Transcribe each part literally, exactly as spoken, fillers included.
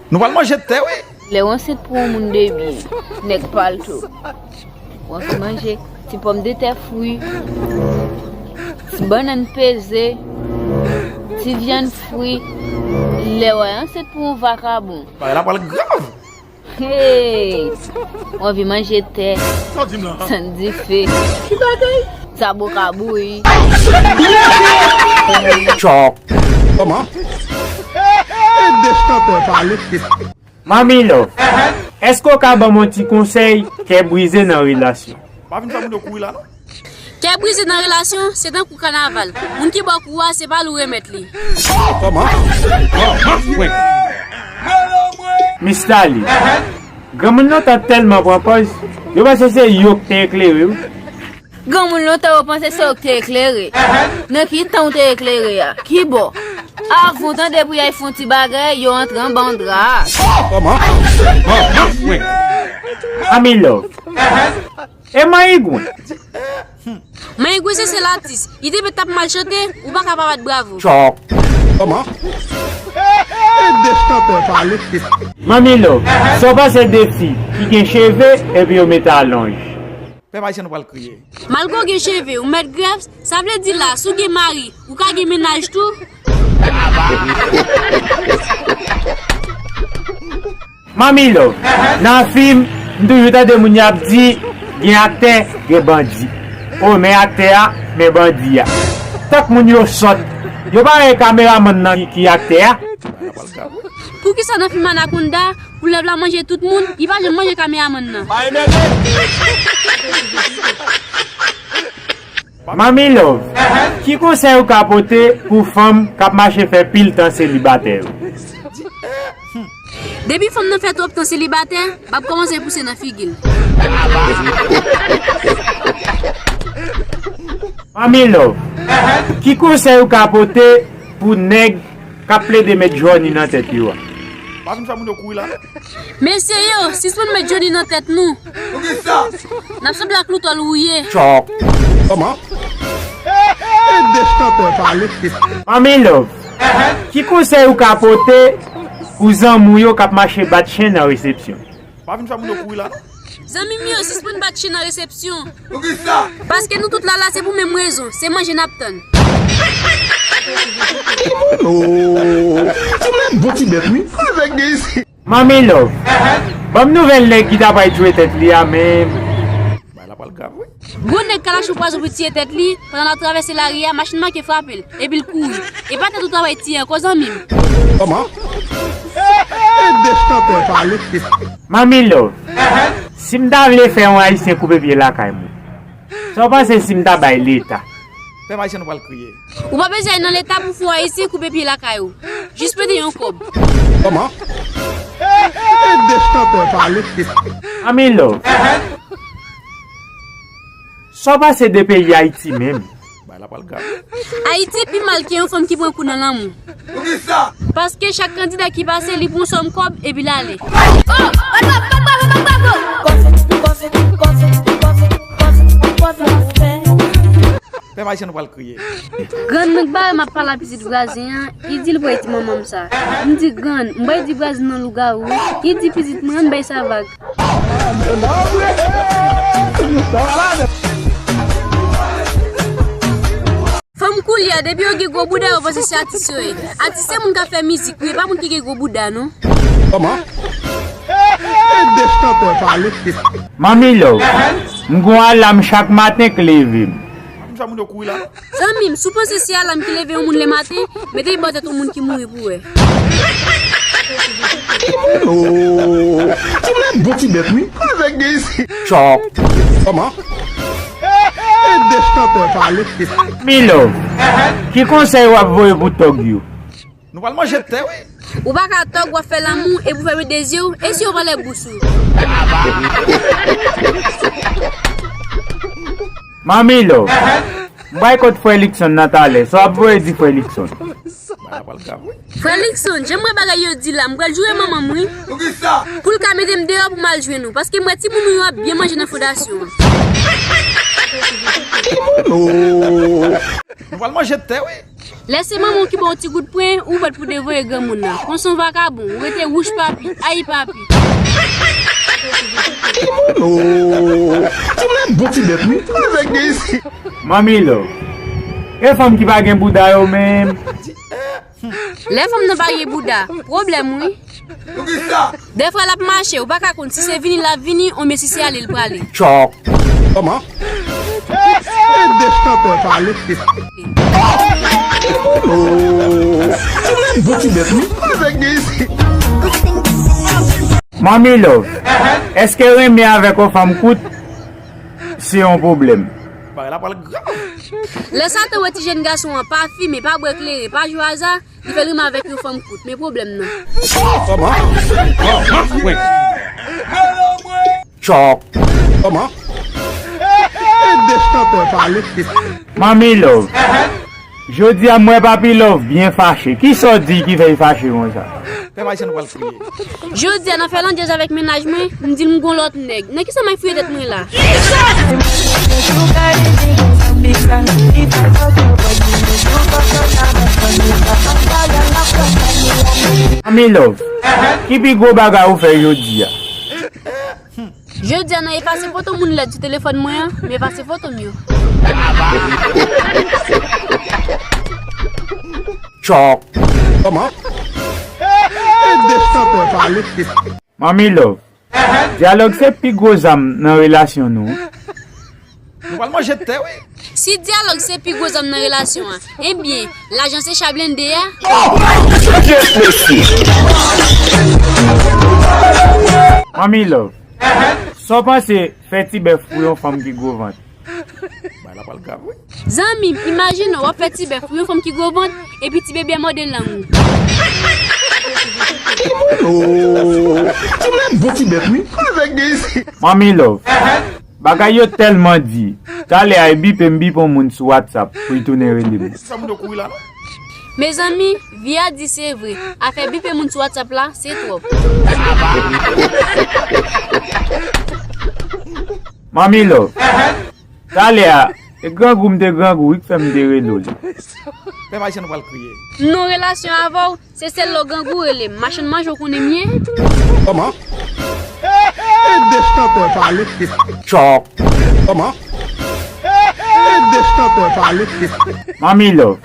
Nou pral manje tè, wi. Lè w ansent pou yon moun de byen, nèg palto, w anvi manje ti pòmdetè fri, ti bannann peze, ti vyann fri. Lè w ansent pou yon vakabon. Bagay la pral grav. Hey! W anvi manje tè. Sa w di m la? Sann dife. Ki bagay? Sa bouka bouyi. Chòk. Kòman? E de chantè pale. Manmi Love, èske w ka ban m yon ti konsèy kè brize nan relasyon? Pa vin fè moun yo kouri la, non. Kè brize nan relasyon, se tankou kanaval. Moun ki ba w kou a, se pa li w remèt li. Kòman? Kòman? Mistali. Granmoun lontan tèlman pran pòz, yo panse se yo k te eklere, wi. Granmoun lontan yo panse se yo k te eklere. Nan ki tan w te eklere a? Ki bò? Avan w tande pou y al fè yon ti bagay, yo antre anba yon dra. Kòman? Manmi Love. E Mayigwen? Mayigwen se sèl atis. Li te fèk t ap mal chante, ou pa ka pa bat bravo. Chòk. Kòman? E de chantè pale. Manmi Love, sa w panse de fi ki gen cheve epi yo mete alonj? Pèp ayisyen nou pral kriye. Malgre w gen cheve, ou mèt grèf, sa vle di la, si w gen mari, ou ka gen mennaj tou? Manmi Love, nan fim, m toujou tande moun y ap di, gen aktè, gen bandi. O, men aktè a, men bandi a. Tank moun yo sòt, yo pa wè kameramann nan ki, ki aktè a. Poukisa nan fim Anaconda, koulèv la manje tout moun, li pa janm manje kameramann nan? Manmi Love, ki konsèy ou ka pote pou fanm k ap mache fè pil tan selibatè yo? Depi fanm nan fè twòp tan selibatè, m ap kòmanse pouse nan figi l. Manmi Love, ki konsèy ou ka pote pou nèg k ap plede met jòni nan tèt yo a? Pa vin fè moun yo kouri la, non. Mesye yo, sispann met jòni nan tèt nou. Poukisa? N ap sanble ak loutòl wouye. Chòk. Kòman? E de chantè pale. Manmi Love, ki konsèy ou ka pote pou zanmi w yo k ap mache bat chen nan resepsyon? Pa vin fè moun yo kouri la, non. Zanmi m yo, sispann bat chen nan resepsyon. Poukisa? Paske nou tout la, la se pou menm rezon, se manje n ap tann. Oh, ti moun bon ti bèt, wi. Avèk gen isi. Manmi Love, ban m nouvèl nèg ki ta pral tchwe tèt li a menm. Bagay la pral grav, wi. Gwo nèg kalach ou pwazon pou tiye tèt li, pandan l ap travèse lari a, machin manke frape l, epi l kouri. E pa tèt ou ta pral tiye ankò, zanmi m. Kòman? E de chantè pale. Manmi Love, si m ta vle fè yon ayisyen koupe pye lakay mwen, sa w panse si m ta bay leta? Pèp ayisyen nou pral kriye. Ou pa bezwen al nan leta pou fè yon ayisyen koupe pye lakay ou. Jis prete yon kòb. Kòman? E de chantè pale. Manmi Love, sa w panse de peyi Ayiti menm? Bagay la pral grav. Ayiti pi mal ke yon fanm ki pran kou nan lanmou. Poukisa? Paske chak kandida ki pase, li pran sòm kòb epi l ale. Pèp ayisyen nou pral kriye. Grann mwen k bare m ap pale a pitit vwazen an, li di l pral di manman m sa. M di, grann, m pral di vwazen nan lougawou wi. Li di pitit mwen, ann bay sa vag. Fanm koulye a, depi yo gen gwo bouda, yo panse se atis yo ye. Atis se moun k ap fè mizik, wi, e pa moun ki gen gwo bouda, non. Kòman? E de chantè pale. Manmi Love, m gon alam chak maten k leve m. Zanmi m, si w panse se alam ki leve yon moun lè maten, mete l bò tèt yon moun ki mouri pou w wè. Oh, ti moun bon ti bèt, wi. Avèk gen isi. Chòk. Kòman? E de chantè pale. Manmi Love, ki konsèy w ap voye pou tòg yo? Nou pral manje tè, wi. Ou pa ka tòg, w ap fè lanmou, epi w fèmen de zye w, e si yo vòlè bous ou? Manmi Love, m pral kot frè Luckson nan talè, sa w ap voye di frè Luckson? Bagay la pral grav, wi. Frè Luckson, jan m wè bagay yo di la, m pral joure manman m, wi. Poukisa? Pou l ka mete m deyò pou m al jwenn ou, paske m wè timoun ou yo ap byen manje nan fondasyon an. Oh. Nou pral manje tè, wi. Lè se manman w ki ba w ti kout pwen, ou prèt pou devoye granmoun nan. Konsa w vakabon, ou rete wouch papi, ay papi. Bon ti bèt wi. Nèg gen isi. Manmi Love. E fanm ki pa gen bouda yo menm. Lè fanm nan pa gen bouda, pwoblèm wi. Dèfwa l ap mache, ou pa ka konn si se vini l ap vini oubyen si se ale l prale. Tchòk. Kòman? E de chantè pale. Bon ti bèt wi. Nèg gen isi. Manmi Love. Èske renmen avèk yon fanm kout se yon pwoblèm? Bagay la pral grav. Lè Satan wè ti jèn gason an pa fimen, pa bwè kleren, pa jwe aza, li fè l renmen avèk yon fanm kout. Men pwoblèm nan. Tchòk. Kòman? E de chantè pale. Manmi Love. Jodi a m wè Papi Love byen fache. Kisa w di ki fè l fache konsa? Pèp ayisyen nou pral kriye. Jodi a nan fè landjèz avèk mennaj mwen, m di l m gon lòt nèg. Nan kisa m al fouye tèt mwen la? Manmi Love. Ki pi gwo bagay ou fè jodi a? Jodi a nan efase foto moun lèd sou telefòn mwen an, m efase foto m yo. Tchòk. Kòman? E de chantè pale. Manmi Love. Dyalòg se pi gwo zam nan relasyon nou. Nou pral manje tè wi. Si dyalòg se pi gwo zam nan relasyon an, ebyen, lajan se cha blende a. Manmi Love. Sa w panse fè ti bèf pou yon fanm ki gwo vant? Bagay la pral grav wi. Zanmi m, imajine w ap fè ti bèf pou yon fanm ki gwo vant, epi ti bebe a mòde lang ou. Bon ti bèt wi. Nèg gen isi. Manmi Love. Bagay yo tèlman di. Talè a e bipe m bipe yon moun sou WhatsApp pou l tounen rele m. Sa moun yo kouri la non. Mezanmi, vi a di se vre. Afè bipe moun sou WhatsApp la, se twòp. Manmi Love. Talè a, e grangou m te grangou wi k fè m te rele w li. Pèp ayisyen nou pral kriye. M nan relasyon avè w, se sèl lè w grangou rele m. Machann manje w konnen m ye. Kòman? E de chantè pale. Tchòk. Kòman? E de chantè pale. Manmi Love.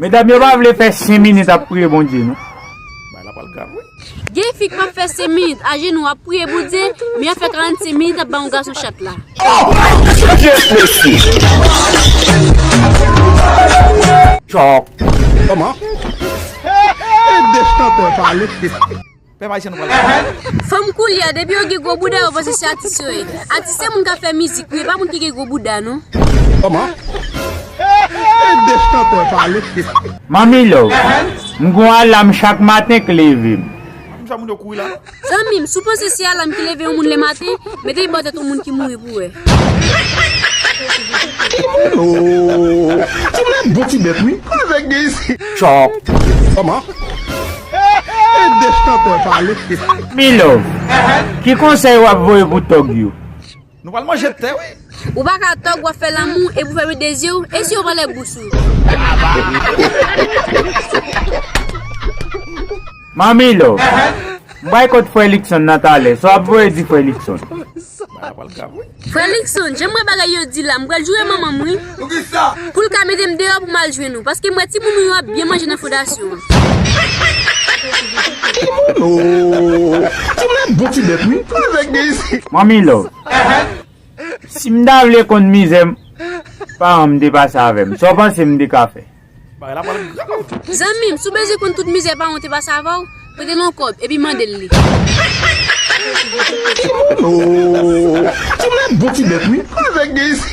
Medam yo pa vle fè senk minit ap priye Bondye non. Bagay la pral grav wi. Gen fi k p ap fè senk minit ajenou ap priye Bondye, men y ap fè karannsenk minit ap ba yon gason chat la. Tchòk. Kòman? E de chantè pale. Pèp ayisyen nou pral grav. Fanm koulye a, depi yo gen gwo bouda, yo panse se atis yo ye. Atis se moun k ap fè mizik wi, e pa moun ki gen gwo bouda non. Kòman? E de chantè pale. Manmi Love. M gon alam chak maten k leve m. Menm sa moun yo kouri la non. Zanmi m, si w panse se alam ki leve yon moun lè maten, mete l bò tèt yon moun ki mouri pou w wè. Bon ti bèt wi. Nèg gen isi. Tchòk. Kòman? E de chantè pale. Manmi Love. Ki konsèy w ap voye pou tòg yo? Nou pral manje tè wi. Ou pa ka tòg w ap fè lanmou epi w fèmen de zye w, e si yo vòlè bous ou? Manmi Love. M bay kot frè Likson nan talè. Sa w ap voye di frè Likson? Bagay la pral grav wi. Frè Likson, jan m wè bagay yo di la, m pral joure manman m wi. Pou l ka mete m deyò pou m al jwenn ou, paske m wè timoun ou yo ap byen manje nan fondasyon an. Bon ti bèt wi. Nèg gen isi. Manmi Love. Si m ta vle konn mizè paran m te pase avè m, sa w panse m te ka fè? Bagay la pral grav. Zanmi m, si w bezwen konn tout mizè paran w te pase avè w, prete l yon kòb epi mande l li. Bon ti bèt wi. Nèg gen isi.